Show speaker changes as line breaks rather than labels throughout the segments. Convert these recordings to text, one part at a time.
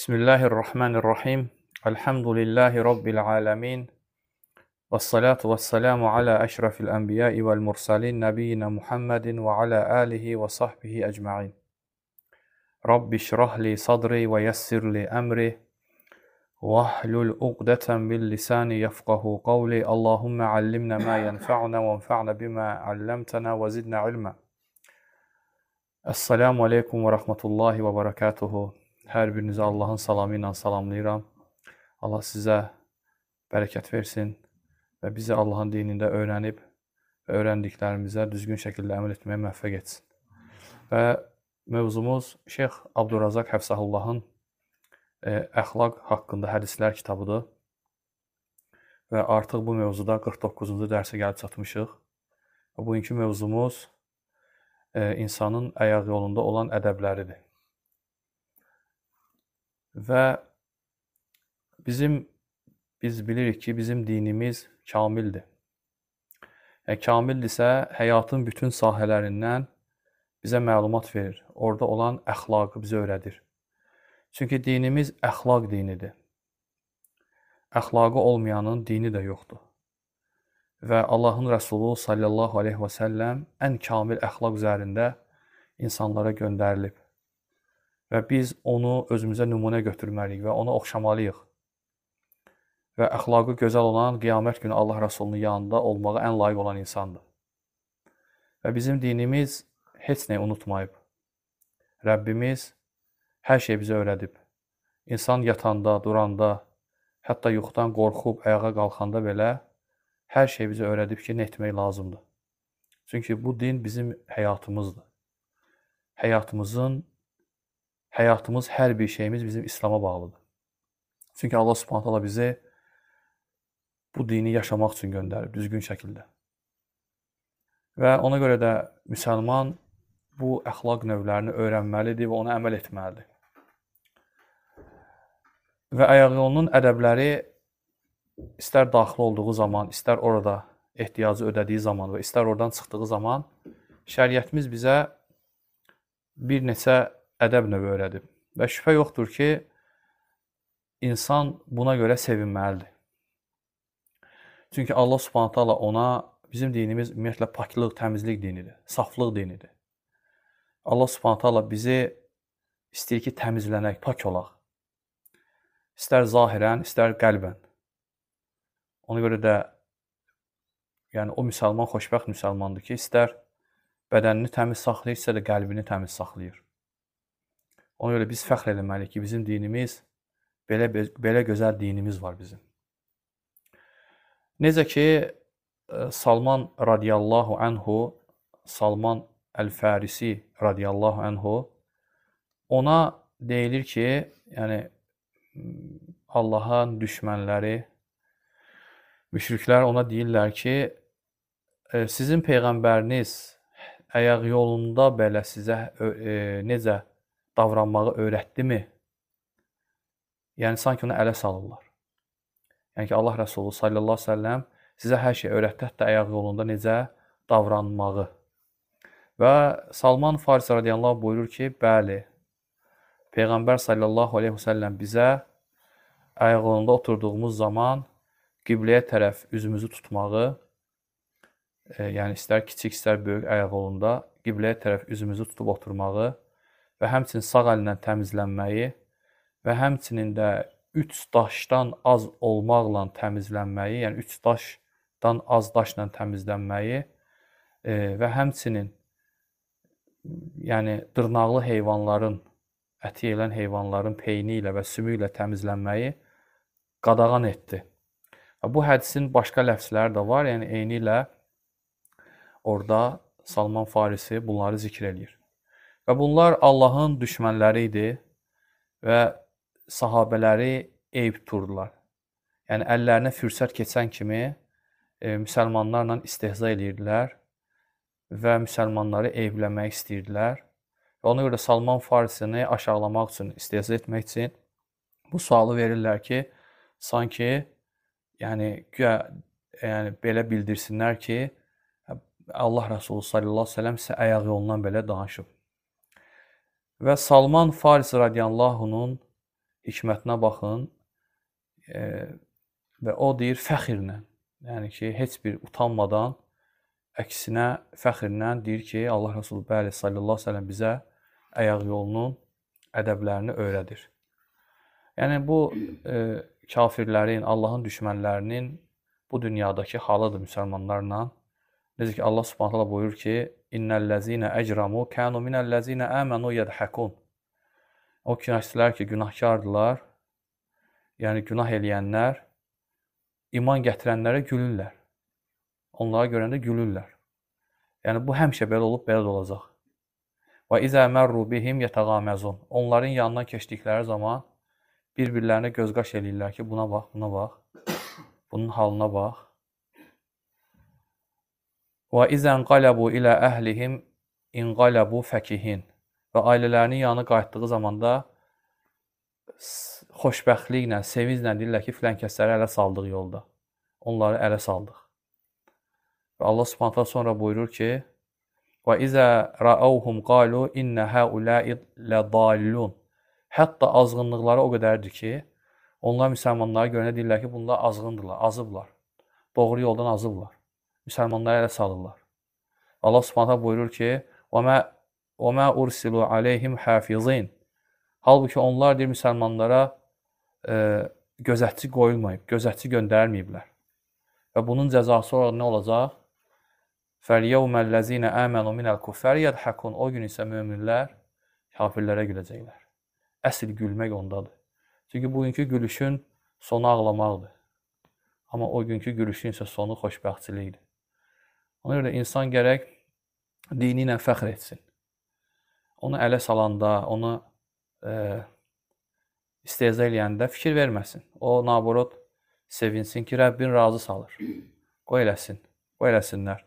Bismillahirrahmanirrahim. Elhamdülillahi Rabbil alemin. Vessalatu vesselamu ala əşrafil ənbiyai vəl mursalin nəbiyyina Muhammedin və ala alihi və sahbihi ecmain. Rabbi şrah li sadri və yessir li əmri vahlul uqdatan min lisani yefqahu qawli. Allahumma allimna ma yenfa'una və enfa'na bima allamtana və zidna ilma. Esselamu aleykum və rəhmətullahi və barakatuhu. Hər birinizi Allahın salamı ilə salamlayıram. Allah sizə bərəkət versin və bizi Allahın dinində öyrənib və öyrəndiklərimizə düzgün şəkildə əməl etməyə müvəffəq etsin. Və mövzumuz Şeyx Abdurrazak Həfzahullahın əxlaq haqqında hədislər kitabıdır. Və artıq bu mövzuda 49-cu dərsə gəlib çatmışıq. Və bugünkü mövzumuz insanın ayaq yolunda olan ədəbləridir. Və biz bilirik ki, bizim dinimiz kamildir. Yəni, kamildirsə, həyatın bütün sahələrindən bizə məlumat verir. Orada olan əxlaqı bizə öyrədir. Çünki dinimiz əxlaq dinidir. Əxlaqı olmayanın dini də yoxdur. Və Allahın Rəsulu sallallahu aleyhi və səlləm ən kamil əxlaq üzərində insanlara göndərilib. Və biz onu özümüzə nümunə götürməliyik və ona oxşamalıyıq. Və əxlaqı gözəl olan qiyamət günü Allah Rəsulunun yanında olmağa ən layiq olan insandır. Və bizim dinimiz heç nəyi unutmayıb. Rəbbimiz hər şeyi bizə öyrədib. İnsan yatanda, duranda, hətta yuxudan qorxub ayağa qalxanda belə hər şeyi bizə öyrədib ki, nə etmək lazımdır. Çünki bu din bizim həyatımızdır. Həyatımız, hər bir şeyimiz bizim İslama bağlıdır. Çünki Allah Subhanahu taala bizi bu dini yaşamaq üçün göndərib, düzgün şəkildə. Və ona görə də müsəlman bu əxlaq növlərini öyrənməlidir və ona əməl etməlidir. Və ayaq yolunun ədəbləri istər daxil olduğu zaman, istər orada ehtiyacı ödədiyi zaman və istər oradan çıxdığı zaman şəriətimiz bizə bir neçə ədəb növü öyrədib. Və şübhə yoxdur ki, insan buna görə sevinməlidir. Çünki Allah Subhanahu taala ona, bizim dinimiz ümumiyyətlə paklıq, təmizlik dinidir, saflıq dinidir. Allah Subhanahu taala bizi istəyir ki, təmizlənək, pak olaq. İstər zahirən, istər qəlbən. Ona görə də yəni o müsəlman xoşbəxt müsəlmandır ki, istər bədənini təmiz saxlayır, istər də qəlbini təmiz saxlayır. Ona görə biz fəxr eləməliyik ki, bizim dinimiz, belə gözəl dinimiz var bizim. Necə ki, Salman radiyallahu anhu, Salman Əl-Farisi radiyallahu anhu, ona deyilir ki, yəni Allahın düşmənləri, müşriklər ona deyirlər ki, sizin peyğəmbəriniz ayaq yolunda belə sizə necə davranmağı öyrətdimi? Yəni, sanki onu ələ salırlar. Yəni ki, Allah Rəsulu sallallahu aleyhi ve sellem sizə hər şey öyrətdi, hətta ayaq yolunda necə davranmağı. Və Salman Farisi radiyallahu anh buyurur ki, bəli, Peyğəmbər sallallahu aleyhi ve sellem bizə ayaq yolunda oturduğumuz zaman qibləyə tərəf üzümüzü tutmağı, yəni istər kiçik, istər böyük ayaq yolunda qibləyə tərəf üzümüzü tutub oturmağı və həmçinin sağ əlindən təmizlənməyi və həmçinin də 3 daşdan az olmaqla təmizlənməyi, yəni 3 daşdan az daşla təmizlənməyi və həmçinin yəni dırnaqlı heyvanların, əti yeyilən heyvanların peyni ilə və sümü ilə təmizlənməyi qadağan etdi. Bu hədisin başqa ləfsləri də var, yəni eyni ilə orada Salman Farisi bunları zikr eləyir. Və bunlar Allahın düşmənləri idi və sahabələri eyb tuturdular. Yəni, əllərinə fürsət keçən kimi müsəlmanlarla istehza eləyirdilər və müsəlmanları eyibləmək istəyirdilər. Və ona görə Salman Farisini aşağılamaq üçün, istehza etmək üçün bu sualı verirlər ki, sanki yəni, güya, yəni, belə bildirsinlər ki, Allah Rəsulü sallallahu aleyhi ve sellem sizə ayaq yolundan belə danışıb. Və Salman Farisi radiyallahu anh'un hikmətinə baxın və o deyir fəxrlə, yəni ki, heç bir utanmadan, əksinə fəxrlə deyir ki, Allah Resulü bəli sallallahu əleyhi və səlləm bizə ayaq yolunun ədəblərini öyrədir. Yəni bu kafirlərin, Allahın düşmənlərinin bu dünyadakı halıdır müsəlmanlarla. Necə ki Allah Subhanahu taala buyurur ki, İnnellezine ecramu kanu minellezine amenu yedhakun. O günahçılar ki, günahkardılar, yəni günah eləyənlər iman gətirənlərə gülürlər. Onlara görəndə gülürlər. Yəni bu həmişə belə olub, belə də olacaq. Və izə mərru bihim yetəğamezun. Onların yanından keçdikləri zaman bir-birlərinə göz-qaş eləyirlər ki, buna bax, buna bax, bunun halına bax. Və izənqələbu ilə əhlihim inqələbu fəkihin. Və ailələrinin yanına qayıtdığı zamanda xoşbəxtliklə, sevinclə deyirlər ki, filan kəsləri ələ saldıq yolda. Onları ələ saldıq. Və Allah Subhanahu taala sonra buyurur ki, və izə ra'awhum qalu inna haula'i ladallun. Hətta azğınlıqları o qədərdir ki, onlar müsəlmanlara görəndə deyirlər ki, bunlar azğındırlar, azıblar. Doğru yoldan azıblar. Müsəlmanları ələ salırlar. Allah Subhanahu taala buyurur ki, və mə ursilu aleyhim hafizin. Halbuki onlar deyir müsəlmanlara gözətçi qoyulmayıb, gözətçi göndərilməyiblər. Və bunun cəzası olaraq nə olacaq? Fəlyevməl-ləzinə əmənu minəl-kuffəri yədhəkun. O gün isə möminlər kafirlərə güləcəklər. Əsl gülmək ondadır. Çünki bugünkü gülüşün sonu ağlamaqdır. Amma o günkü gülüşün isə sonu xoşbəxtçilikdir. Ona görə insan gərək dini ilə fəxr etsin. Onu ələ salanda, onu istehza eləyəndə fikir verməsin. O, naborot sevinsin ki, Rəbbin razı salır. Qoy eləsin, qoy eləsinlər.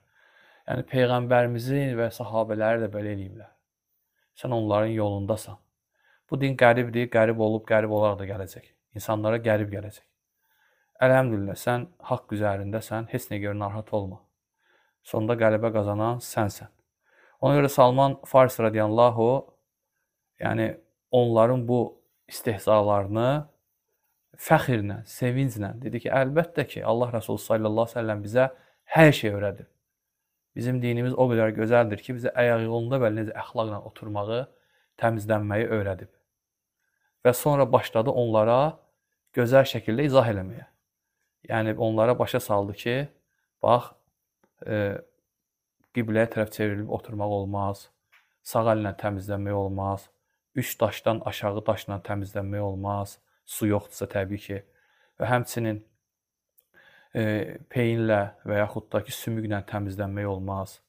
Yəni, Peyğəmbərimizi və sahabələri də belə eləyiblər. Sən onların yolundasan. Bu din qəribdir, qərib olub, qərib olaraq da gələcək. İnsanlara qərib gələcək. Əlhəmdülillah, sən haqq üzərindəsən, heç nə görə narahat olma. Sonda qələbə qazanan sənsən. Ona görə Salman Farisi radiyallahu, yəni onların bu istehzalarını fəxrlə, sevinclə dedi ki, əlbəttə ki, Allah Resulü sallallahu əleyhi və səlləm bizə hər şey öyrədib. Bizim dinimiz o qədər gözəldir ki, bizə ayaq yolunda belə necə əxlaqla oturmağı, təmizlənməyi öyrədib. Və sonra başladı onlara gözəl şəkildə izah eləməyə. Yəni onlara başa saldı ki, bax, qibləyə tərəf çevrilib oturmaq olmaz, sağ əllə təmizlənmək olmaz, 3 daşdan aşağı daşla təmizlənmək olmaz, su yoxdursa təbii ki, və həmçinin peyinlə və yaxud da ki, sümüklə təmizlənmək olmaz.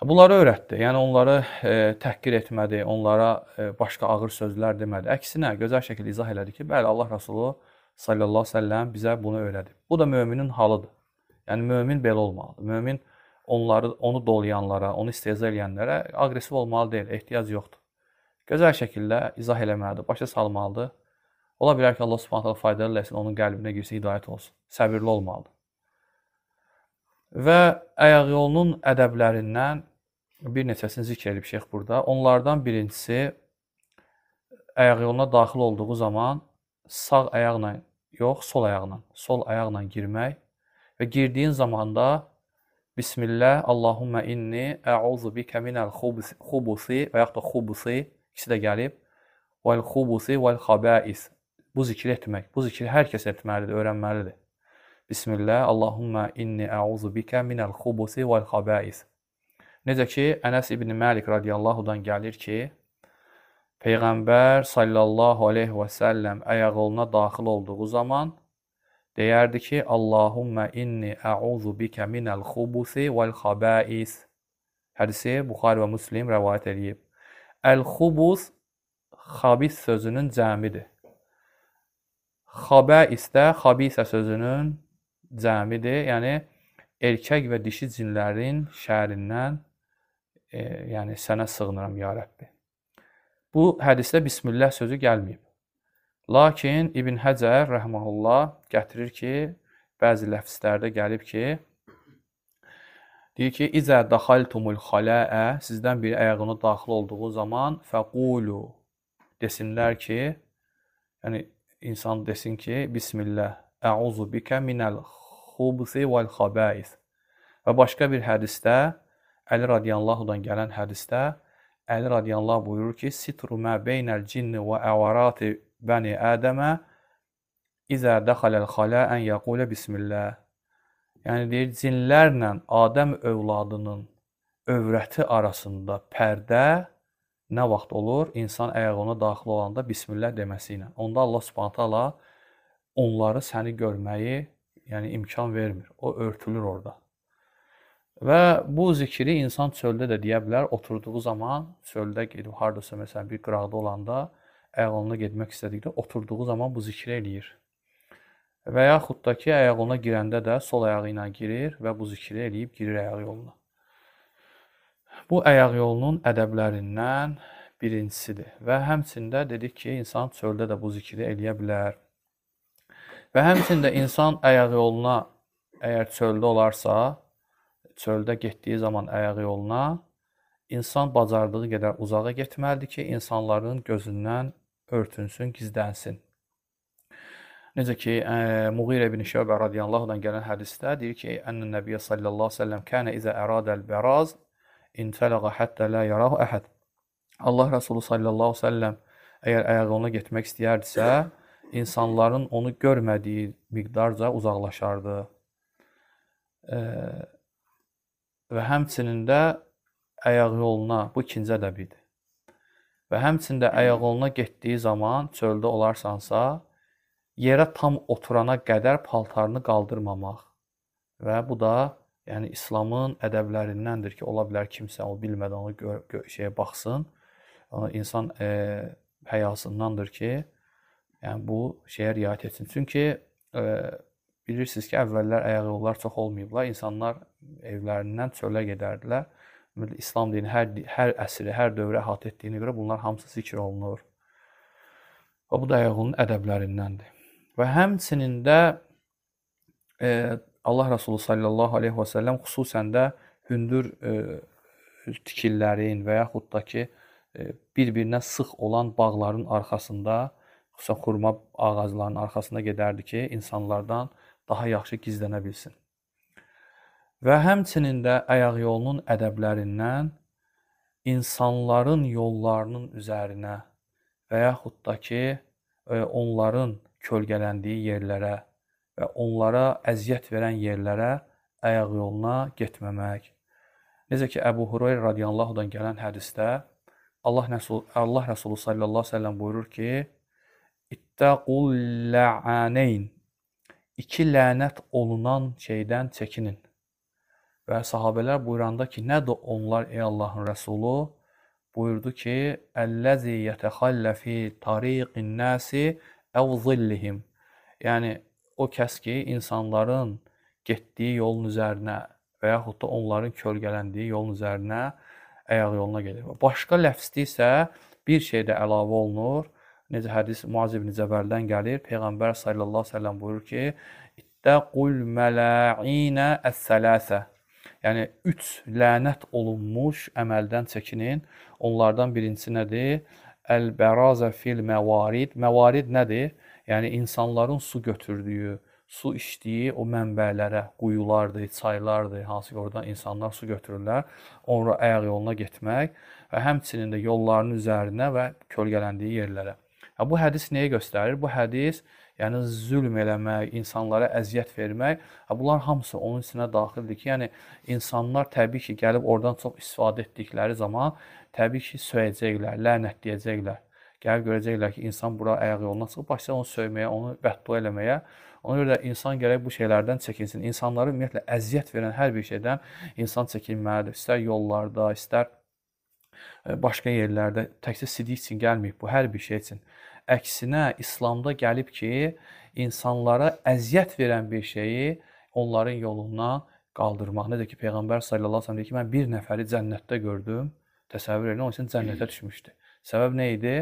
Bunları öyrətdi. Yəni onları təhqir etmədi, onlara başqa ağır sözlər demədi. Əksinə, gözəl şəkildə izah elədi ki, bəli, Allah Resulü sallallahu əleyhi və səlləm bizə bunu öyrədib. Bu da möminin halıdır. Yəni mömin belə olmalıdır. Mömin onları, onu dolayanlara, onu istehza eləyənlərə aqressiv olmalı deyil, ehtiyac yoxdur. Gözəl şəkildə izah eləməlidir, başa salmalıdır. Ola bilər ki, Allah Subhanahu taala faydalı eləsin, onun qəlbinə girsin, hidayət olsun. Səbirli olmalıdır. Və ayaq yolunun ədəblərindən bir neçəsini zikr edib şeyx burada. Onlardan birincisi, ayaq yoluna daxil olduğu zaman sağ ayaqla yox, sol ayaqla, sol ayaqla girmək və girdiyin zamanda Bismillah, Allahumma inni əuzu bikə minəl xubusi və yaxud da xubusi, ikisi də gəlib, vəl xubusi vəl xabais. Bu zikri etmək, bu zikri hər kəs etməlidir, öyrənməlidir. Bismillah, Allahumma inni əuzu bikə minəl xubusi vəl xabais. Necə ki, Ənəs ibn Məlik radiyallahu-dan gəlir ki, Peyğəmbər sallallahu aleyhi və səlləm ayaq yoluna daxil olduğu zaman deyərdi ki, Allahumma inni əuzu bikə minəl xubusi vəl xabais. Hədisi Buxari və Müslim rəvayət eləyib. Əl-xubus xabis sözünün cəmidir. Xabais də xabisə sözünün cəmidir. Yəni, erkək və dişi cinlərin şərindən, yəni sənə sığınıram ya Rəbbi. Bu hədisdə Bismillah sözü gəlməyib. Lakin İbn Həcər rəhməhullah gətirir ki, bəzi ləfslərdə gəlib ki, deyir ki, İzə daxaltumul xaləə, sizdən biri ayağına daxil olduğu zaman fəqulu, desinlər ki, Yəni, insan desin ki, Bismillah, əuzu bikə minəl xubsi vəl xabais. Və başqa bir hədisdə, Əli radiyallahu-dan gələn hədisdə, Əli radiyallahu buyurur ki, Sitru mə beynəl cinni və əvarati bəni Ədəmə İzə dəxaləl xalə ən yəqulə bismillah. Yəni, deyir, cinlərlə Adəm övladının övrəti arasında pərdə nə vaxt olur? İnsan ayağına daxil olanda bismillah deməsi ilə. Onda Allah Subhanahu taala onları səni görməyi, yəni imkan vermir. O örtülür orada. Və bu zikri insan çöldə də deyə bilər. Oturduğu zaman, çöldə gedib hardasa məsələn bir qıraqda olanda, ayağına getmək istədikdə oturduğu zaman bu zikri eləyir. Və yaxud da ki, ayağına girəndə də sol ayağı ilə girir və bu zikri eləyib girir ayaq yoluna. Bu ayaq yolunun ədəblərindən birincisidir. Və həmçində dedik ki, insan çöldə də bu zikri eləyə bilər. Və həmçində insan ayaq yoluna əgər çöldə olarsa, çöldə getdiyi zaman ayaq yoluna insan bacardığı qədər uzağa getməlidir ki, insanların gözündən örtünsün, gizlənsin. Necə ki, Muğirə ibn Şöbə radiyallahu-dan gələn hədisdə deyir ki, Ənnə Nəbiyyə sallallahu əleyhi və səlləm kənə izə əradəl bəraz intələğa həttə lə yarahu əhəd. Allah Rəsulu sallallahu əleyhi və səlləm əgər ayaq yoluna getmək istəyərdisə, insanların onu görmədiyi miqdarca uzaqlaşardı. Və həmçinin də ayaq yoluna, bu ikinci ədəbidir. Və həmçinin də ayaq yoluna getdiyi zaman çöldə olarsansa, yerə tam oturana qədər paltarını qaldırmamaq. Və bu da yəni İslamın ədəblərindəndir ki, ola bilər kimsə o bilmədən onu şeyə baxsın. İnsan həyasındandır ki, yəni bu şeyə riayət etsin. Çünki bilirsiniz ki, əvvəllər ayaq yollar çox olmayıblar. İnsanlar evlərindən çölə gedərdilər. İslam dini hər əsri, hər dövrə əhatə etdiyinə görə bunlar hamısı zikr olunur. Və bu da ayaq yolunun ədəblərindəndir. Və həmçinin də Allah Rəsulu sallallahu aleyhi və səlləm xüsusən də hündür tikillərin və yaxud da ki, bir-birinə sıx olan bağların arxasında, xüsusən xurma ağaclarının arxasında gedərdi ki, insanlardan daha yaxşı gizlənə bilsin. Və həmçinin də ayaq yolunun ədəblərindən insanların yollarının üzərinə və yaxud da ki, onların kölgələndiyi yerlərə və onlara əziyyət verən yerlərə ayaq yoluna getməmək. Necə ki, Əbu Hureyra radiyallahu-dan gələn hədisdə Allah Rəsulu sallallahu əleyhi və səlləm buyurur ki, İttəqul la'aneyn, iki lənət olunan şeydən çəkinin. Və sahabələr buyuranda ki, nədir onlar ey Allahın Rəsulu? Buyurdu ki, Əlləzi yətəxallə fi tariqin nəsi əv zillihim. Yəni, o kəs ki, insanların getdiyi yolun üzərinə və yaxud da onların kölgələndiyi yolun üzərinə ayaq yoluna gedir. Başqa ləfsdə isə bir şey də əlavə olunur. Necə hədis Muaz ibn Cəbəldən gəlir. Peyğəmbər sallallahu əleyhi və səlləm buyurur ki, İttəqul məla'inə əs-sələsə. Yəni, üç lənət olunmuş əməldən çəkinin. Onlardan birincisi nədir? Əl-bərazə fil məvarid. Məvarid nədir? Yəni, insanların su götürdüyü, su içdiyi o mənbələrə, quyulardır, çaylardır, hansı ki, oradan insanlar su götürürlər, onlara ayaq yoluna getmək və həmçinin də yolların üzərinə və kölgələndiyi yerlərə. Bu hədis nəyə göstərir? Bu hədis, yəni zülm eləmək, insanlara əziyyət vermək, bunlar hamısı onun içinə daxildir ki, yəni insanlar təbii ki, gəlib oradan çox istifadə etdikləri zaman təbii ki, söyəcəklər, lənətləyəcəklər. Gəlib görəcəklər ki, insan bura ayaq yoluna çıxıb, başlayır onu söyməyə, onu bəddua eləməyə. Ona görə də insan gərək bu şeylərdən çəkinsin. İnsanlara ümumiyyətlə əziyyət verən hər bir şeydən insan çəkinməlidir. İstər yollarda, istər başqa yerlərdə, təkcə sidik üçün gəlməyib bu, hər bir şey üçün. Əksinə, İslamda gəlib ki, insanlara əziyyət verən bir şeyi onların yolundan qaldırmaq. Necə ki, Peyğəmbər sallallahu əleyhi və səlləm deyir ki, mən bir nəfəri cənnətdə gördüm, təsəvvür edin, onun üçün cənnətə düşmüşdü. Səbəb nə idi?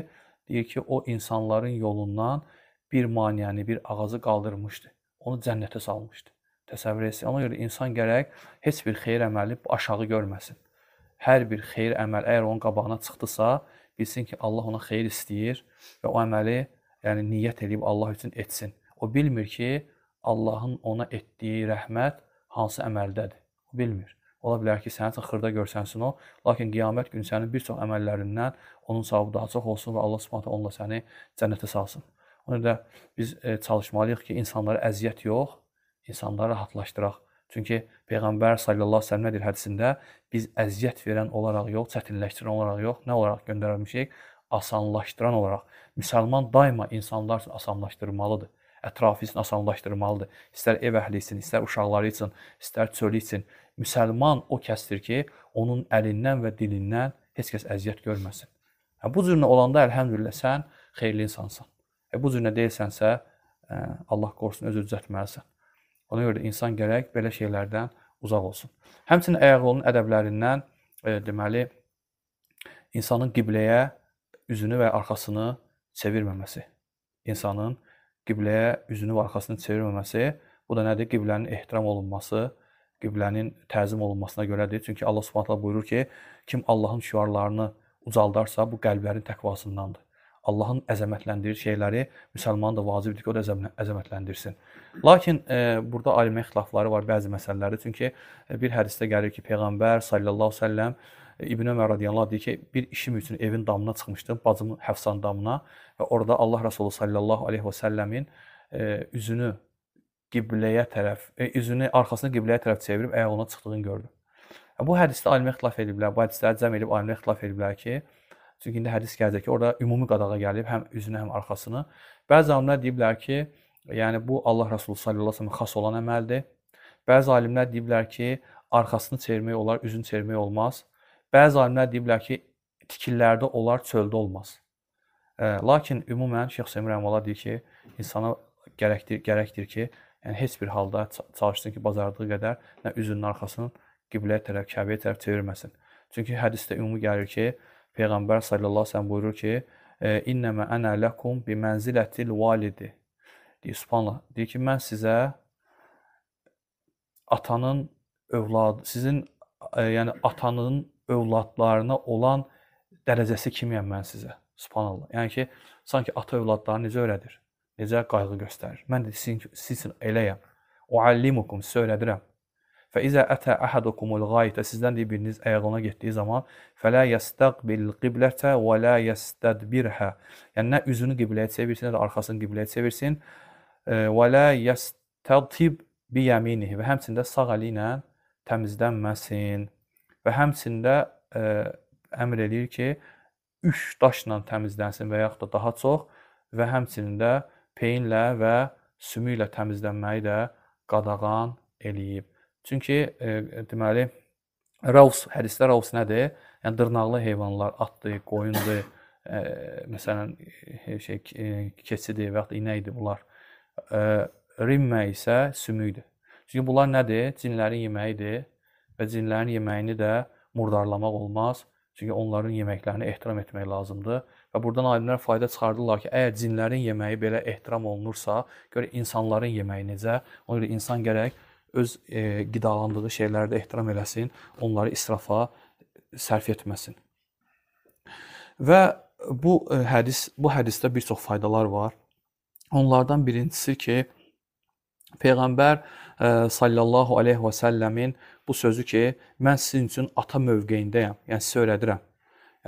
Deyir ki, o insanların yolundan bir maniyəni, bir ağacı qaldırmışdı. Onu cənnətə salmışdı. Təsəvvür etsin. Ona görə insan gərək heç bir xeyir əməli aşağı görməsin. Hər bir xeyir əməl əgər onun qabağına çıxdısa, bilsin ki, Allah ona xeyir istəyir və o əməli, yəni niyyət edib Allah üçün etsin. O bilmir ki, Allahın ona etdiyi rəhmət hansı əməldədir. O bilmir. Ola bilər ki, sənin üçün xırda görsənsin o, lakin qiyamət günü sənin bir çox əməllərindən onun savabı daha çox olsun və Allah Subhanahu onunla səni cənnətə salsın. Ona görə biz çalışmalıyıq ki, insanlara əziyyət yox, insanları rahatlaşdıraq. Çünki Peyğəmbər sallallahu əleyhi və səlləm nə deyir hədisində? Biz əziyyət verən olaraq yox, çətinləşdirən olaraq yox, nə olaraq göndərilmişik? Asanlaşdıran olaraq. Müsəlman daima insanlar üçün asanlaşdırmalıdır. Ətrafı üçün asanlaşdırmalıdır. İstər ev əhli üçün, istər uşaqları üçün, istər çölü üçün. Müsəlman o kəsdir ki, onun əlindən və dilindən heç kəs əziyyət görməsin. Bu cür olanda əlhəmdülillah sən xeyirli insansan. Bu cür deyilsənsə, Allah qorusun, özü düzəltməlisən. Ona görə də insan gərək belə şeylərdən uzaq olsun. Həmçinin ayaq yolunun ədəblərindən deməli, insanın qibləyə üzünü və arxasını çevirməməsi. İnsanın qibləyə üzünü və arxasını çevirməməsi, bu da nədir? Qiblənin ehtiram olunması, qiblənin təzim olunmasına görədir. Çünki Allah Subhanahu taala buyurur ki, kim Allahın şüarlarını ucaldarsa, bu qəlblərin təqvasındandır. Allahın əzəmətləndirir şeyləri müsəlmanın da vacibdir ki, o da əzəmətləndirsin. Lakin burada alimə ixtilafları var bəzi məsələlərdə. Çünki bir hədisdə gəlir ki, Peyğəmbər sallallahu əleyhi və səlləm İbn Ömər radiyallahu anh deyir ki, bir işim üçün evin damına çıxmışdım, bacımın Həfsanın damına və orada Allah Rəsulu sallallahu əleyhi və səlləmin üzünü qibləyə tərəf, üzünü arxasını qibləyə tərəf çevirib ayağına çıxdığını gördüm. Bu hədisdə alimə ixtilaf ediblər, bu hədisləri cəm edib alimə ixtilaf ediblər ki, çünki indi hədis gələcək ki, orada ümumi qadağa gəlib, həm üzünü, həm arxasını. Bəzi alimlər deyiblər ki, yəni bu Allah Rəsulu sallallahu əleyhi və səlləm xas olan əməldir. Bəzi alimlər deyiblər ki, arxasını çevirmək olar, üzünü çevirmək olmaz. Bəzi alimlər deyiblər ki, tikililərdə olar, çöldə olmaz. Lakin ümumən Şeyx Hüseyn rəhməhullah deyir ki, insana gərəkdir ki, yəni heç bir halda çalışsın ki, bacardığı qədər nə üzünün arxasını qibləyə tərəf, Kəbəyə tərəf çevirməsin. Çünki hədisdə ümumi gəlir ki, Peyğəmbər sallallahu əleyhi və səlləm buyurur ki, İnnəmə ənə ləkum bi mənzilətil validi. Deyir, subhanallah, deyir ki, mən sizə atanın övladı, sizin yəni atanın övladlarına olan dərəcəsi kimiyəm mən sizə? Subhanallah. Yəni ki, sanki ata övladlarını necə öyrədir? Necə qayğı göstərir? Mən də sizin üçün eləyəm. Uallimukum, sizə öyrədirəm. Fə izə ətə əhədukumul qayitə, sizdən deyir biriniz ayağına getdiyi zaman fələ yəstəqbil qiblətə və lə yəstədbirhə. Yəni nə üzünü qibləyə çevirsin, nə də arxasını qibləyə çevirsin. Və lə yəstədib bi yəminihi, və həmçində sağ əli ilə təmizlənməsin. Və həmçində əmr eləyir ki, 3 daşla təmizlənsin və yaxud da daha çox, və həmçinin də peyinlə və sümüklə təmizlənməyi də qadağan eləyib. Çünki deməli, ravs, hədisdə ravs nədir? Yəni dırnaqlı heyvanlar, atdır, qoyundur, məsələn, keçidir və yaxud da inəkdir bunlar. Rimmə isə sümükdür. Çünki bunlar nədir? Cinlərin yeməyidir və cinlərin yeməyini də murdarlamaq olmaz. Çünki onların yeməklərini ehtiram etmək lazımdır. Və buradan alimlər fayda çıxardırlar ki, əgər cinlərin yeməyi belə ehtiram olunursa, görə insanların yeməyi necə? Ona görə insan gərək öz qidalandığı şeyləri də ehtiram eləsin, onları israfa sərf etməsin. Və bu hədisdə bir çox faydalar var. Onlardan birincisi ki, Peyğəmbər sallallahu aleyhi və səlləmin bu sözü ki, mən sizin üçün ata mövqeyindəyəm, yəni sizə öyrədirəm.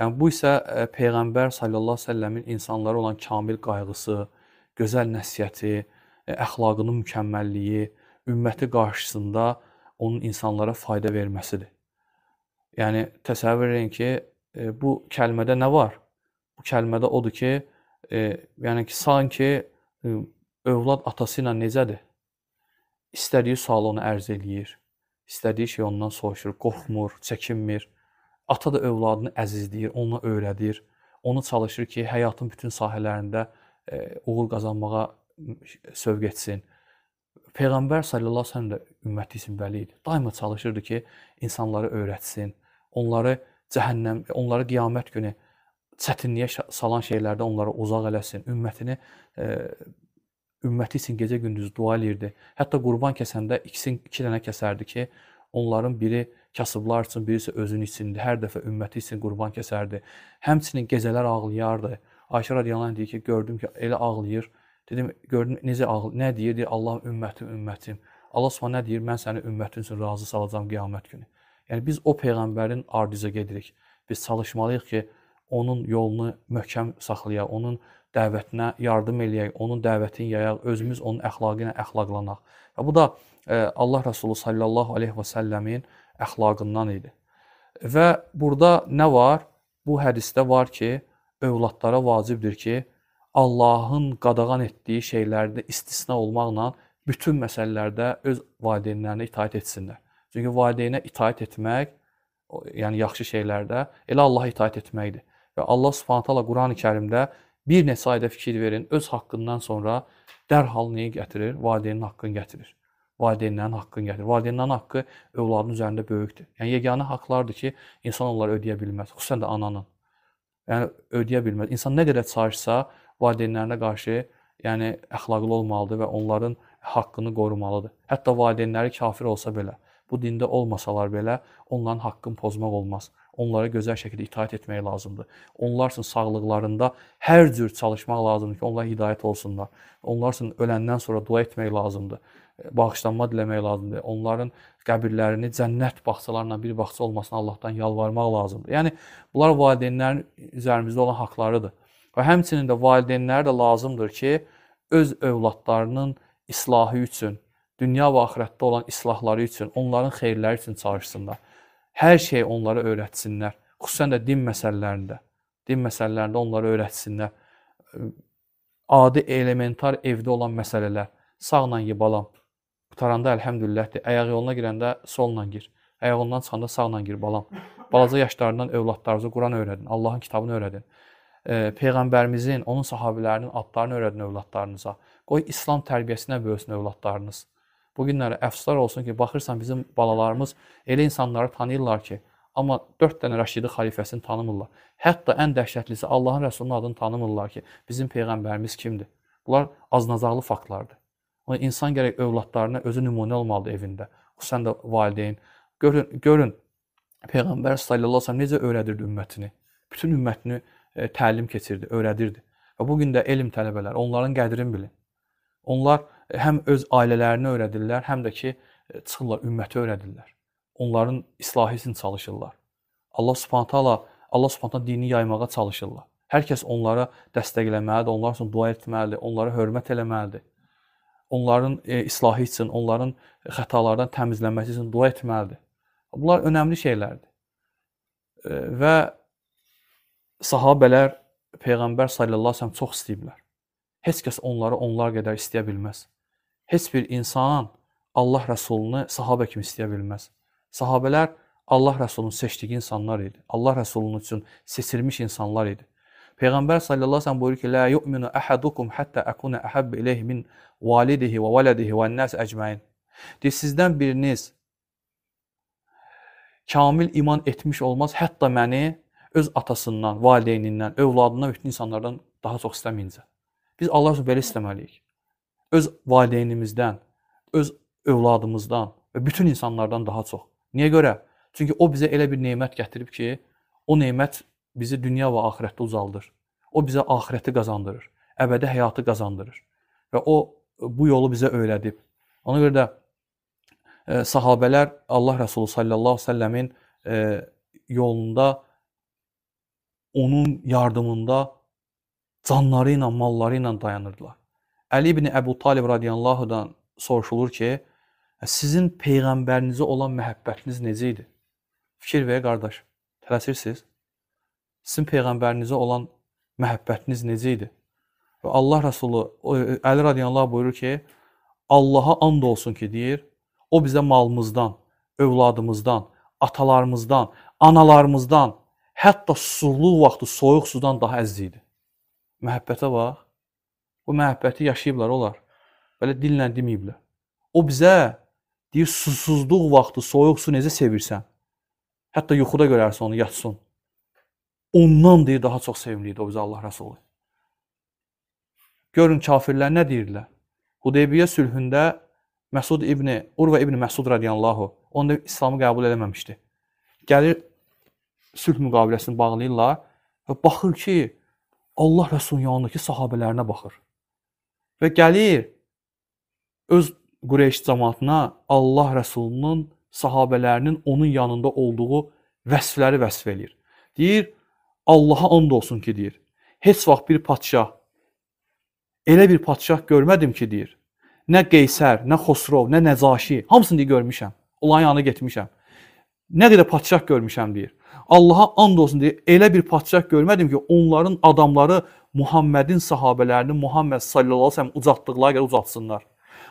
Yəni bu isə Peyğəmbər sallallahu aleyhi və səlləmin insanlara olan kamil qayğısı, gözəl nəsihəti, əxlaqının mükəmməlliyi, ümməti qarşısında onun insanlara fayda verməsidir. Yəni təsəvvür edin ki, bu kəlmədə nə var? Bu kəlmədə odur ki, yəni ki, sanki övlad atası ilə necədir? İstədiyi sualı ona ərz eləyir, istədiyi şey ondan soruşur, qorxmur, çəkinmir. Ata da övladını əzizləyir, onu öyrədir, onu çalışır ki, həyatın bütün sahələrində uğur qazanmağa sövq etsin. Peyğəmbər sallallahu əleyhi və səlləm də ümməti üçün vəli idi. Daima çalışırdı ki, insanları öyrətsin, onları cəhənnəm, onları qiyamət günü çətinliyə salan şeylərdə onları uzaq eləsin, ümməti üçün gecə-gündüz dua eləyirdi. Hətta qurban kəsəndə iki dənə kəsərdi ki, onların biri kasıblar üçün, biri isə özünün üçündür. Hər dəfə ümməti üçün qurban kəsərdi. Həmçinin gecələr ağlayardı. Ayşə radiyallahu anh deyir ki, gördüm ki, elə ağlayır. Dedim, gördüm necə ağlayır, nə deyir? Deyir, Allahım ümmətim, ümmətim. Allah Subhanahu nə deyir? Mən səni ümmətin üçün razı salacağam qiyamət günü. Yəni biz o peyğəmbərin ardınca gedirik. Biz çalışmalıyıq ki, onun yolunu möhkəm saxlayaq, onun dəvətinə yardım eləyək, onun dəvətini yayaq, özümüz onun əxlaqı ilə əxlaqlanaq. Və bu da Allah Rəsulu sallallahu aleyhi və səlləmin əxlaqından idi. Və burada nə var? Bu hədisdə var ki, övladlara vacibdir ki, Allahın qadağan etdiyi şeylərdə istisna olmaqla bütün məsələlərdə öz valideynlərinə itaət etsinlər. Çünki valideynə itaət etmək, yəni yaxşı şeylərdə, elə Allaha itaət etməkdir. Və Allah Subhanahu taala Qurani-Kərimdə bir neçə ayda fikir verin, öz haqqından sonra dərhal neyi gətirir? Valideynin haqqını gətirir. Valideynlərin haqqını gətirir. Valideynlərin haqqı övladın üzərində böyükdür. Yəni yeganə haqlardır ki, insan onları ödəyə bilməz, xüsusən də ananın. Yəni ödəyə bilməz. İnsan nə qədər çalışsa valideynlərinə qarşı, yəni əxlaqlı olmalıdır və onların haqqını qorumalıdır. Hətta valideynləri kafir olsa belə, bu dində olmasalar belə onların haqqını pozmaq olmaz. Onlara gözəl şəkildə itaət etmək lazımdır. Onlar üçün sağlıqlarında hər cür çalışmaq lazımdır ki, onlar hidayət olsunlar. Onlar üçün öləndən sonra dua etmək lazımdır. Bağışlanma diləmək lazımdır. Onların qəbirlərini cənnət bağçalarla bir bağça olmasına Allahdan yalvarmaq lazımdır. Yəni bunlar valideynlərin üzərimizdə olan haqlarıdır. Və həmçinin də valideynlərə də lazımdır ki, öz övladlarının islahı üçün, dünya və axirətdə olan islahları üçün, onların xeyirləri üçün çalışsınlar. Hər şeyi onlara öyrətsinlər. Xüsusən də din məsələlərində. Din məsələlərində onlara öyrətsinlər. Adi, elementar evdə olan məsələlər. Sağla ye balam. Qutaranda əlhəmdülilləhdir. Ayaq yoluna girəndə solla gir. Ayaq yolundan çıxanda sağla gir balam. Balaca yaşlarından övladlarınıza Quran öyrədin. Allahın kitabını öyrədin. Peyğəmbərimizin, onun sahabilərinin adlarını öyrədin övladlarınıza. Qoy İslam tərbiyəsinə böyüsün övladlarınız. Bu günlərə əfsuslar olsun ki, baxırsan bizim balalarımız elə insanları tanıyırlar ki, amma 4 dənə Rəşidi xəlifəsini tanımırlar. Hətta ən dəhşətlisi Allahın Rəsulunun adını tanımırlar ki, bizim peyğəmbərimiz kimdir? Bunlar aznazarlı faktlardır. Ona insan gərək övladlarına özü nümunə olmalıdır evində. Xüsusən də valideyn. Görün Peyğəmbər sallallahu əleyhi və səlləm necə öyrədirdi ümmətini. Bütün ümmətini təlim keçirdi, öyrədirdi. Və bu gün də elm tələbələr, onların qədrini bilin. Onlar həm öz ailələrini öyrədirlər, həm də ki, çıxırlar, ümməti öyrədirlər. Onların islahı üçün çalışırlar. Allah Subhanahu taala dini yaymağa çalışırlar. Hər kəs onlara dəstəkləməlidir, onlar üçün dua etməlidir, onlara hörmət eləməlidir. Onların islahı üçün, onların xətalardan təmizlənməsi üçün dua etməlidir. Bunlar önəmli şeylərdir. Və sahabələr Peyğəmbər sallallahu əleyhi və səlləm çox istəyiblər. Heç kəs onları onlar qədər istəyə bilməz. Heç bir insan Allah Rəsulunu sahabə kimi istəyə bilməz. Sahabələr Allah Rəsulunun seçdiyi insanlar idi. Allah Rəsulunun üçün seçilmiş insanlar idi. Peyğəmbər sallallahu əleyhi və səlləm buyurur ki: "La yu'minu ahadukum hatta akuna ahabba ilayhi min validihi və vəladihi və an-nas ecmaîn." Deyir, sizdən biriniz kamil iman etmiş olmaz, hətta məni öz atasından, valideynindən, övladından, bütün insanlardan daha çox istəməyincə. Biz Allah üçün belə istəməliyik. Öz valideynimizdən, öz övladımızdan və bütün insanlardan daha çox. Niyə görə? Çünki o bizə elə bir nemət gətirib ki, o nemət bizi dünya və axirətdə ucaldır. O bizə axirəti qazandırır, əbədi həyatı qazandırır. Və o bu yolu bizə öyrədib. Ona görə də sahabələr Allah Rəsulu sallallahu əleyhi və səlləmin yolunda, onun yardımında canları ilə, malları ilə dayanırdılar. Əli ibn Əbu Talib radiyallahu soruşulur ki, sizin peyğəmbərinizə olan məhəbbətiniz necə idi? Fikir ver qardaş, tələsirsiniz. Sizin peyğəmbərinizə olan məhəbbətiniz necə idi? Və Allah Rəsulu Əli radiyallahu buyurur ki, Allaha and olsun ki, deyir, o bizə malımızdan, övladımızdan, atalarımızdan, analarımızdan, hətta susuzluq vaxtı soyuq sudan daha əziz idi. Məhəbbətə bax. Bu məhəbbəti yaşayıblar onlar. Belə dillə deməyiblər. O bizə deyir, susuzluq vaxtı soyuq su necə sevirsən? Hətta yuxuda görərsən onu, yatsın. Ondan deyir, daha çox sevimli idi o bizə Allah Rəsulü. Görün, kafirlər nə deyirlər? Hudeybiyyə sülhündə Məsud ibni, Urva ibni Məsud radiyallahu, onda İslamı qəbul eləməmişdi. Gəlir, sülh müqaviləsini bağlayırlar və baxır ki, Allah Rəsulunun yanındakı sahabələrinə baxır. Və gəlir öz Qureyş cəmaatına Allah Rəsulunun sahabələrinin onun yanında olduğu vəsfləri vəsf eləyir. Deyir, Allaha and olsun ki, deyir, heç vaxt bir padşah, elə bir padşah görmədim ki, deyir, nə Qeysər, nə Xosrov, nə Nəcaşi, hamısını deyir, görmüşəm, onların yanına getmişəm. Nə qədər padşah görmüşəm, deyir. Allaha and olsun, deyir, elə bir padşah görmədim ki, onların adamları Muhammedin sahabələrini Muhammed sallallahu aleyhi ve sellem ucatdıqları qədər ucatsınlar.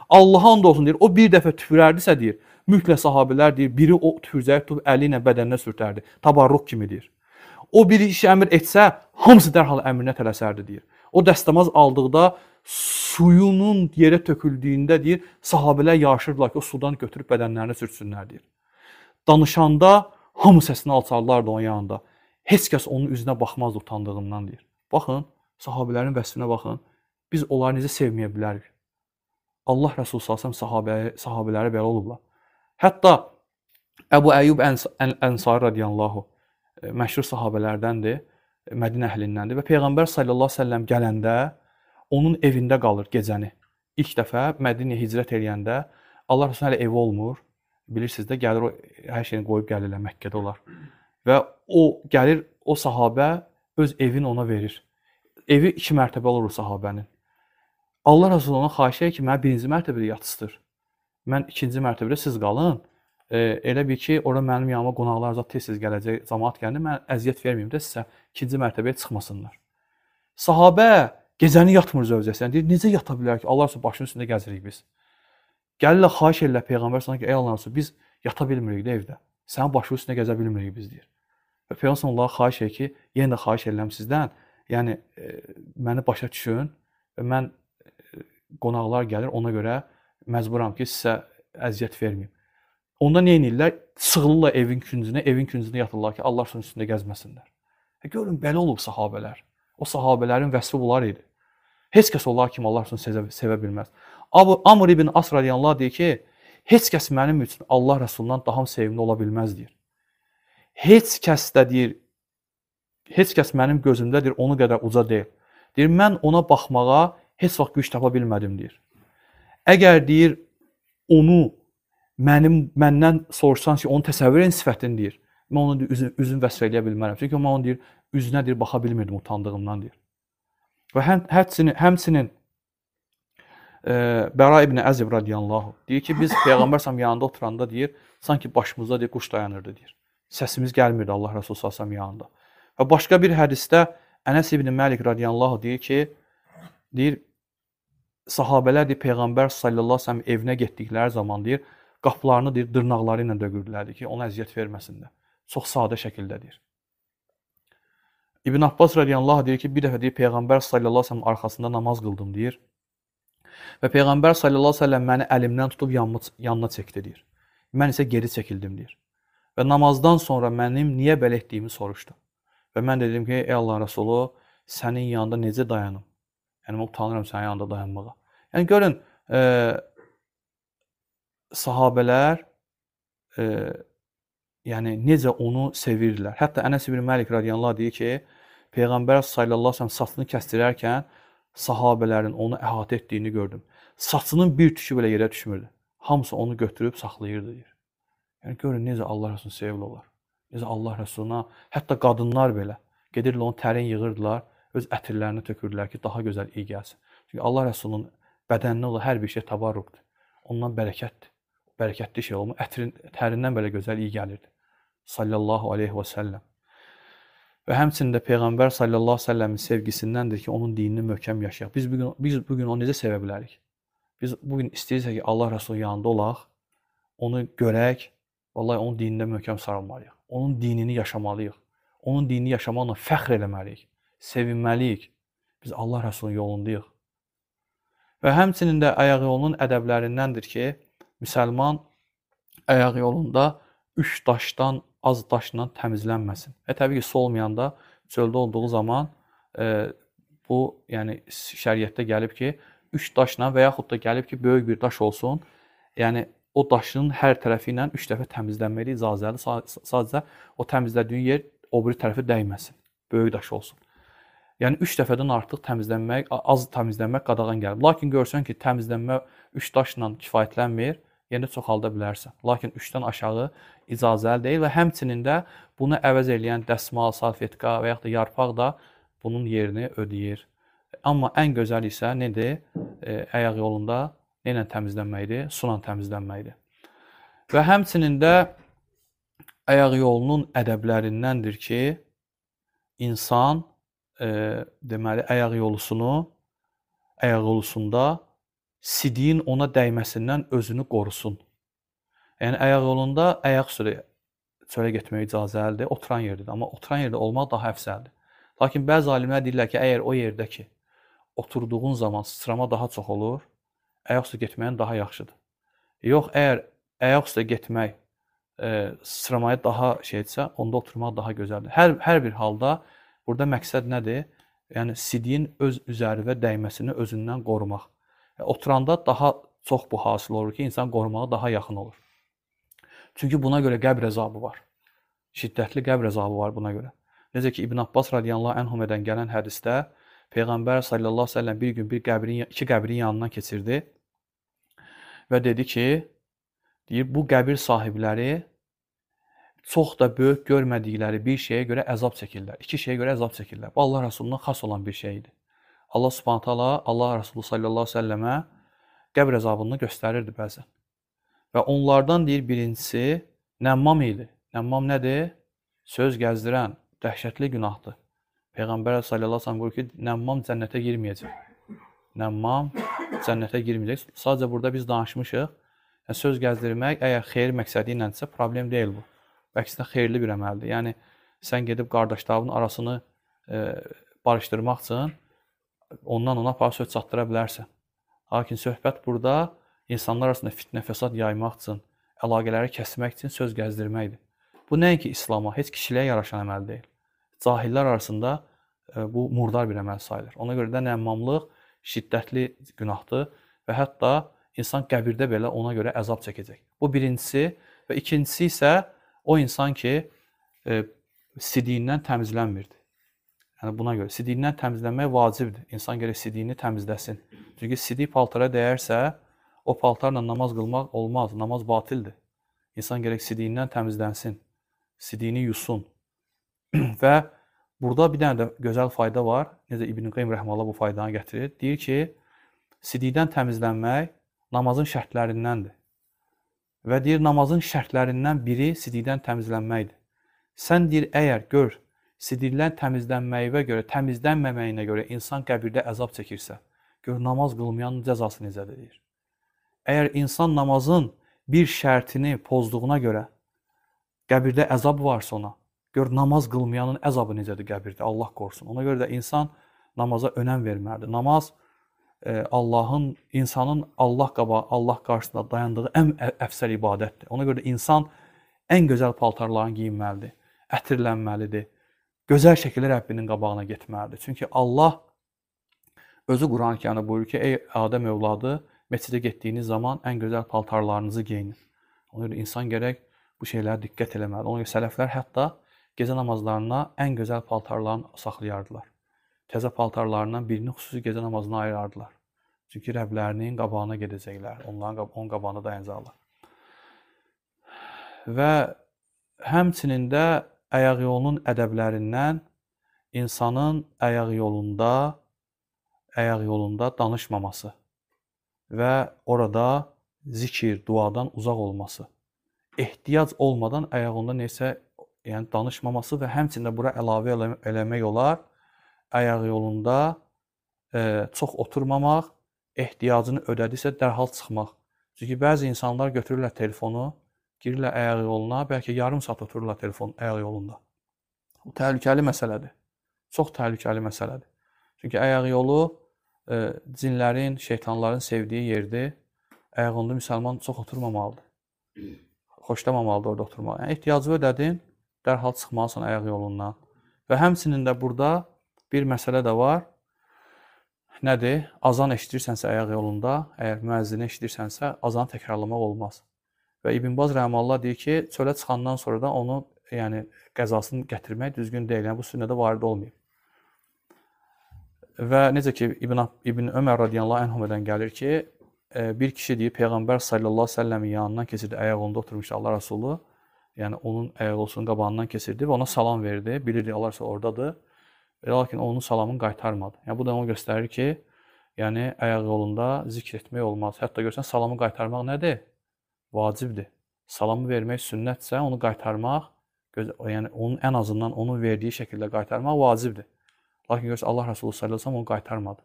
Allaha and olsun, deyir, o bir dəfə tüpürərdisə, deyir, mütləq sahabələr, deyir, biri o tüpürcəyi tutub əli ilə bədəninə sürtərdi, tabarruq kimi, deyir. O bir iş əmr etsə, hamısı dərhal əmrinə tələsərdi, deyir. O dəstəmaz aldıqda suyunun yerə töküldüyündə, deyir, sahabələr yarışırdılar ki, o sudan götürüb bədənlərinə sürtsünlər, deyir. Danışanda hamı səsini alçaldardı onun yanında. Heç kəs onun üzünə baxmazdı utandığından, deyir. Baxın, sahabələrin vəsfinə baxın. Biz onları necə sevməyə bilərik? Allah Rəsulü sallallahu əleyhi və səlləm sahabələri belə olublar. Hətta Əbu Əyyub Ənsari radiyallahu məşhur sahabələrdəndir, Mədinə əhlindəndir və Peyğəmbər sallallahu əleyhi və səlləm gələndə onun evində qalır gecəni. İlk dəfə Mədinəyə hicrət eləyəndə Allah Rəsulunun hələ evi olmur. Bilirsiniz də, gəlir o hər şeyini qoyub gəlirlər, Məkkədə olar. Və o gəlir, o sahabə öz evini ona verir. Evi 2 mərtəbə olur o sahabənin. Allah Rəsulü ona xahiş edir ki, mənə birinci mərtəbədə yatıstır. Mən ikinci mərtəbədə siz qalın. Elə bil ki, ora mənim yanıma qonaqlar zat tez-tez gələcək, cəmaat gəldi, mən əziyyət verməyim də sizə, ikinci mərtəbəyə çıxmasınlar. Sahabə gecəni yatmır zövcəsinə. Deyir, necə yata bilər ki, Allah Rəsulü başının üstündə gəzirik biz. Gəlirlər, xahiş edirlər Peyğəmbər sana ki, ey Allah Rəsulü, biz yata bilmirik də evdə. Sənin başının üstündə gəzə bilmirik biz, deyir. Və Peyğəmbər Allaha xahiş edir ki, yenə də xahiş edirəm sizdən, yəni məni başa düşün və mən qonaqlar gəlir, ona görə məcburam ki, sizə əziyyət verməyim. Onda nə edirlər? Sığılırlar evin küncünə, evin küncündə yatırlar ki, Allah Rəsulünün üstündə gəzməsinlər. Görün, belə olub sahabələr. O sahabələrin vəsfi bunlar idi. Heç kəs onlar kimi Allah Rəsulünü sevə bilməz. Amr ibn As radiyallahu deyir ki, heç kəs mənim üçün Allah Rəsulundan daha sevimli ola bilməz, deyir. Heç kəs də deyir, heç kəs mənim gözümdə deyir, onu qədər uca deyil. Deyir, mən ona baxmağa heç vaxt güc tapa bilmədim, deyir. Əgər deyir, onu məndən soruşsan ki, onu təsəvvür edin sifətini, deyir. Mən onu deyir, üzünü vəsf eləyə bilmərəm. Çünki mən onu deyir, üzünə deyir, baxa bilmirdim utandığımdan, deyir. Və həmçinin Bəra ibn Əzib radiyallahu deyir ki, biz Peyğəmbər sallallahu yanında oturanda deyir, sanki başımızda deyir, quş dayanırdı, deyir. Səsimiz gəlmirdi Allah Rəsulü sallallahu yanında. Və başqa bir hədisdə Ənəs ibn Məlik radiyallahu deyir ki, deyir, sahabələr deyir, Peyğəmbər sallallahu əleyhi və səlləm evinə getdikləri zaman deyir, qapılarını deyir, dırnaqları ilə dögürdülər ki, ona əziyyət verməsinlər. Çox sadə şəkildə deyir. İbn Abbas radiyallahu deyir ki, bir dəfə deyir, Peyğəmbər sallallahu əleyhi və səlləm arxasında namaz qıldım, deyir. Və Peyğəmbər sallallahu əleyhi və səlləm məni əlimdən tutub yanına çəkdi, deyir. Mən isə geri çəkildim, deyir. Və namazdan sonra mənim niyə belə etdiyimi soruşdu. Və mən dedim ki, ey Allah Rəsulu, sənin yanında necə dayanım? Yəni, mən utanıram sənin yanında dayanmağa. Yəni, görün, sahabələr yəni, necə onu sevirdilər. Hətta Ənəs ibn Məlik radiyallahu deyir ki, Peyğəmbər sallallahu əleyhi və səlləm saçını kəsdirərkən sahabələrin onu əhatə etdiyini gördüm. Saçının bir tükü belə yerə düşmürdü. Hamısı onu götürüb saxlayırdı, deyir. Yəni, görün, necə Allah Rəsulunu sevil olar. Necə Allah Rəsuluna, hətta qadınlar belə gedirdilər, onu tərin yığırdılar, öz ətirlərini tökürdülər ki, daha gözəl iyi gəlsin. Çünki Allah Rəsulunun bədəninə olan hər bir şey tabarruqdur. Ondan bərəkətdir. Bərəkətli şey olmur. Ətirin, tərindən belə gözəl iyi gəlirdi. Sallallahu aleyhi və səlləm. Və həmçinin də Peyğəmbər sallallahu aleyhi və səlləmin sevgisindəndir ki, onun dinini möhkəm yaşayaq. Biz bugün onu necə sevə bilərik? Biz bugün istəyirsək ki, Allah Rəsulunun yanında olaq, onu görək, vallahi onun dinində möhkəm sarılmalıyıq. Onun dinini yaşamalıyıq. Onun dinini yaşamaqla fəxr eləməliyik, sevinməliyik. Biz Allah Rəsulunun yolundayıq. Və həmçinin də ayaq yolunun ədəblərindəndir ki, müsəlman ayaq yolunda 3 daşdan az daşla təmizlənməsin. Və təbii ki, su olmayanda, çöldə olduğu zaman bu, yəni şəriətdə gəlib ki, 3 daşla və yaxud da gəlib ki, böyük bir daş olsun, yəni o daşın hər tərəfi ilə 3 dəfə təmizlənməli icazəli, sadəcə o təmizlədiyin yer o biri tərəfə dəyməsin, böyük daş olsun. Yəni 3 dəfədən artıq təmizlənmək, az təmizlənmək qadağan gəlib. Lakin görsən ki, təmizlənmə 3 daşla kifayətlənmir, yenə çoxalda bilərsən. Lakin 3-dən aşağı icazəli deyil və həmçinin də bunu əvəz eləyən dəsmal, salfetka və yaxud da yarpaq da bunun yerini ödəyir. Amma ən gözəl isə nədir? Ayaq yolunda nə ilə təmizlənməkdir? Su ilə təmizlənməkdir. Və həmçinin də ayaq yolunun ədəblərindəndir ki, insan deməli ayaq yolusunda sidiyin ona dəyməsindən özünü qorusun. Yəni ayaq yolunda ayaq üstə çölə getməyə icazəlidir, oturan yerdədir. Amma oturan yerdə olmaq daha əfsəldir. Lakin bəzi alimlər deyirlər ki, əgər o yerdə ki, oturduğun zaman sıçrama daha çox olur, ayaq üstə getməyin daha yaxşıdır. Yox, əgər ayaq üstə getmək sıçramayı daha şeydirsə, onda oturmaq daha gözəldir. Hər bir halda burada məqsəd nədir? Yəni sidiyin öz üzərinə dəyməsini özündən qorumaq. Oturanda daha çox bu hasil olur ki, insan qorumağa daha yaxın olur. Çünki buna görə qəbr əzabı var. Şiddətli qəbr əzabı var buna görə. Necə ki, İbn Abbas radiyallahu anhumədən gələn hədisdə Peyğəmbər sallallahu əleyhi və səlləm bir gün iki qəbrin yanından keçirdi və dedi ki, deyir, bu qəbir sahibləri çox da böyük görmədikləri bir şeyə görə əzab çəkirlər. İki şeyə görə əzab çəkirlər. Bu Allah Rəsuluna xas olan bir şey idi. Allah Subhanahu taala Allah Rəsulu sallallahu əleyhi və səlləmə qəbr əzabını göstərirdi bəzən. Və onlardan deyir birincisi nəmmam idi. Nəmmam nədir? Söz gəzdirən, dəhşətli günahdır. Peyğəmbər sallallahu əleyhi və səlləm buyurur ki, nəmmam cənnətə girməyəcək. Nəmmam cənnətə girməyəcək. Sadəcə burada biz danışmışıq. Yəni, söz gəzdirmək əgər xeyir məqsədi iləndirsə problem deyil bu. Əksinə xeyirli bir əməldir. Yəni sən gedib qardaşlarının arasını barışdırmaq üçün ondan ona aparıb söz çatdıra bilərsən. Lakin söhbət burada insanlar arasında fitnə, fəsad yaymaq üçün, əlaqələri kəsmək üçün söz gəzdirməkdir. Bu nəinki İslama, heç kişiliyə yaraşan əməl deyil. Cahillər arasında bu murdar bir əməl sayılır. Ona görə də nəmmamlıq şiddətli günahdır və hətta insan qəbirdə belə ona görə əzab çəkəcək. Bu birincisi və ikincisi isə o insan ki, sidiyindən təmizlənmirdi. Yəni buna görə sidiyindən təmizlənmək vacibdir. İnsan gərək sidiyini təmizləsin. Çünki sidik paltara dəyərsə, o paltarla namaz qılmaq olmaz, namaz batildir. İnsan gərək sidiyindən təmizlənsin, sidiyini yusun. Və burada bir dənə də gözəl fayda var. Necə İbn Qeym rəhməhullah bu faydanı gətirir. Deyir ki, sidikdən təmizlənmək namazın şərtlərindəndir. Və deyir, namazın şərtlərindən biri sidikdən təmizlənməkdir. Sən deyir, əgər gör, sidikdən təmizlənməyinə görə, təmizlənməməyinə görə insan qəbirdə əzab çəkirsə, gör, namaz qılmayanın cəzası necədir, deyir. Əgər insan namazın bir şərtini pozduğuna görə qəbirdə əzab varsa ona, gör, namaz qılmayanın əzabı necədir qəbirdə, Allah qorusun. Ona görə də insan namaza önəm verməlidir. Namaz Allahın, insanın Allah qarşısında dayandığı ən əfsəl ibadətdir. Ona görə də insan ən gözəl paltarlarını geyinməlidir, ətirlənməlidir, gözəl şəkildə Rəbbinin qabağına getməlidir. Çünki Allah özü Quran-ı Kərimdə buyurur ki, ey Adəm övladı, məscidə getdiyiniz zaman ən gözəl paltarlarınızı geyinin. Ona görə insan gərək bu şeylərə diqqət eləməlidir. Ona görə sələflər hətta gecə namazlarına ən gözəl paltarlarını saxlayardılar. Təzə paltarlarından birini xüsusi gecə namazına ayırardılar. Çünki Rəblərinin qabağına gedəcəklər, onun qabağına dayanacaqlar. Və həmçinin də ayaq yolunun ədəblərindən insanın ayaq yolunda danışmaması və orada zikir, duadan uzaq olması. Ehtiyac olmadan ayaq yolunda nəsə, yəni danışmaması və həmçinin də bura əlavə eləmək olar. Ayaq yolunda çox oturmamaq, ehtiyacını ödədisə dərhal çıxmaq. Çünki bəzi insanlar götürürlər telefonu, girirlər ayaq yoluna, bəlkə yarım saat otururlar telefon ayaq yolunda. Bu təhlükəli məsələdir. Çox təhlükəli məsələdir. Çünki ayaq yolu cinlərin, şeytanların sevdiyi yerdir. Ayaq yolunda müsəlman çox oturmamalıdır. Xoşlamamalıdır orada oturmaq. Yəni, ehtiyacı ödədin, dərhal çıxmalısan ayaq yolundan. Və həmçinin də burada bir məsələ də var. Nədir? Azan eşidirsənsə ayaq yolunda, əgər müəzzini eşidirsənsə, azanı təkrarlamaq olmaz. Və İbn Baz rəhməhullah deyir ki, çölə çıxandan sonra da onu, yəni qəzasını gətirmək düzgün deyil. Yəni bu sünnədə varid olmayıb. Və necə ki, İbn Ömər radiyallahu anhudan gəlir ki, bir kişi deyir, Peyğəmbər sallallahu əleyhi və səlləmin yanından keçirdi, ayaq yolunda oturmuşdu Allah Rəsulu. Yəni onun ayaq yolunun qabağından keçirdi və ona salam verdi. Bilirdi Allah Rəsulu oradadır. Lakin onun salamını qaytarmadı. Yəni bu da onu göstərir ki, yəni ayaq yolunda zikr etmək olmaz. Hətta görsən salamı qaytarmaq nədir? Vacibdir. Salamı vermək sünnətsə, onu qaytarmaq, yəni onun ən azından onun verdiyi şəkildə qaytarmaq vacibdir. Lakin görsən Allah Rəsulu sallallahu əleyhi və səlləm onu qaytarmadı.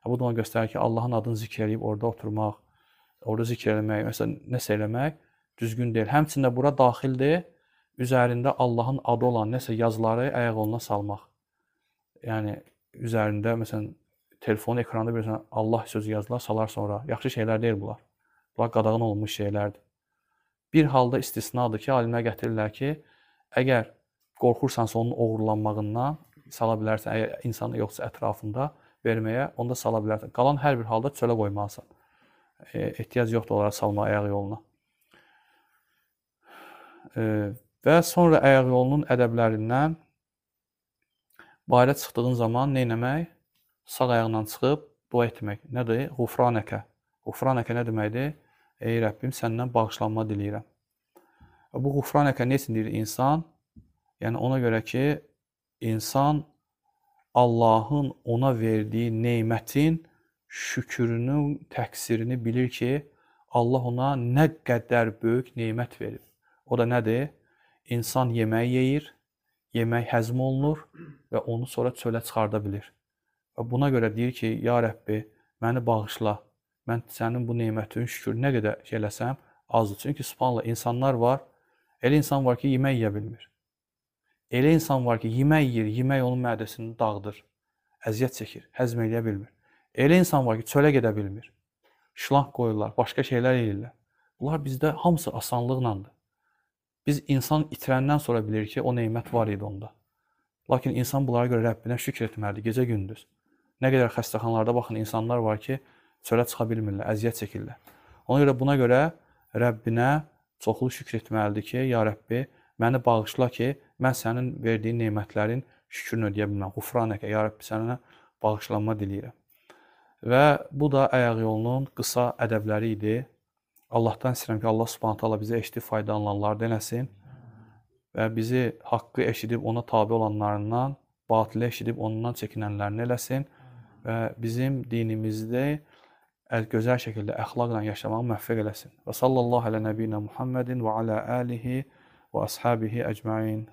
Bu da ona göstərir ki, Allahın adını zikr eləyib orada oturmaq, orada zikr eləmək, məsələn, nəsə eləmək düzgün deyil. Həmçinin də bura daxildir üzərində Allahın adı olan nəsə yazıları ayaq yoluna salmaq. Yəni üzərində məsələn telefon ekranında bilirsən Allah sözü yazılar, salar sonra. Yaxşı şeylər deyil bunlar. Bunlar qadağan olunmuş şeylərdir. Bir halda istisnadır ki, alimlər gətirirlər ki, əgər qorxursansa onun oğurlanmağından sala bilərsən, əgər insan yoxsa ətrafında verməyə, onda sala bilərsən. Qalan hər bir halda çölə qoymalısan. Ehtiyac yoxdur onlara salma ayaq yoluna. Və sonra ayaq yolunun ədəblərindən bayıra çıxdığın zaman nə etmək? Sağ ayaqla çıxıb dua etmək. Nədir? Ğufranəkə. Ğufranəkə nə deməkdir? Ey Rəbbim, səndən bağışlanma diləyirəm. Bu ğufranəkə nə üçün deyir insan? Yəni ona görə ki, insan Allahın ona verdiyi nemətin şükrünün təqsirini bilir ki, Allah ona nə qədər böyük nemət verib. O da nədir? İnsan yemək yeyir, yemək həzm olunur və onu sonra çölə çıxarda bilir. Və buna görə deyir ki, ya Rəbbi, məni bağışla. Mən sənin bu nemətin şükrünü nə qədər eləsəm azdır. Çünki subhanallah insanlar var, elə insan var ki, yemək yeyə bilmir. Elə insan var ki, yemək yeyir, yemək onun mədəsini dağıdır, əziyyət çəkir, həzm eləyə bilmir. Elə insan var ki, çölə gedə bilmir. Şlanq qoyurlar, başqa şeylər eləyirlər. Bunlar bizdə hamısı asanlıqlandır. Biz insan itirəndən sonra bilir ki, o nemət var idi onda. Lakin insan bunlara görə Rəbbinə şükr etməlidir gecə gündüz. Nə qədər xəstəxanalarda baxın insanlar var ki, çölə çıxa bilmirlər, əziyyət çəkirlər. Ona görə buna görə Rəbbinə çoxlu şükr etməlidir ki, ya Rəbbi, məni bağışla ki, mən sənin verdiyin nemətlərin şükrünü ödəyə bilməm. Ğufranəkə, ya Rəbbi, sənə bağışlanma diləyirəm. Və bu da ayaq yolunun qısa ədəbləri idi. Allahdan istəyirəm ki, Allah Subhanahu taala bizə eşidib faydalananlardan eləsin və bizi haqqı eşidib ona tabe olanlarından, batili eşidib ondan çəkinənlərini eləsin və bizim dinimizdə gözəl şəkildə əxlaqla yaşamağı müvəffəq eləsin. Və sallallahu alə nəbiyinə Muhammedin və alə alihi və ashabihi əcmain.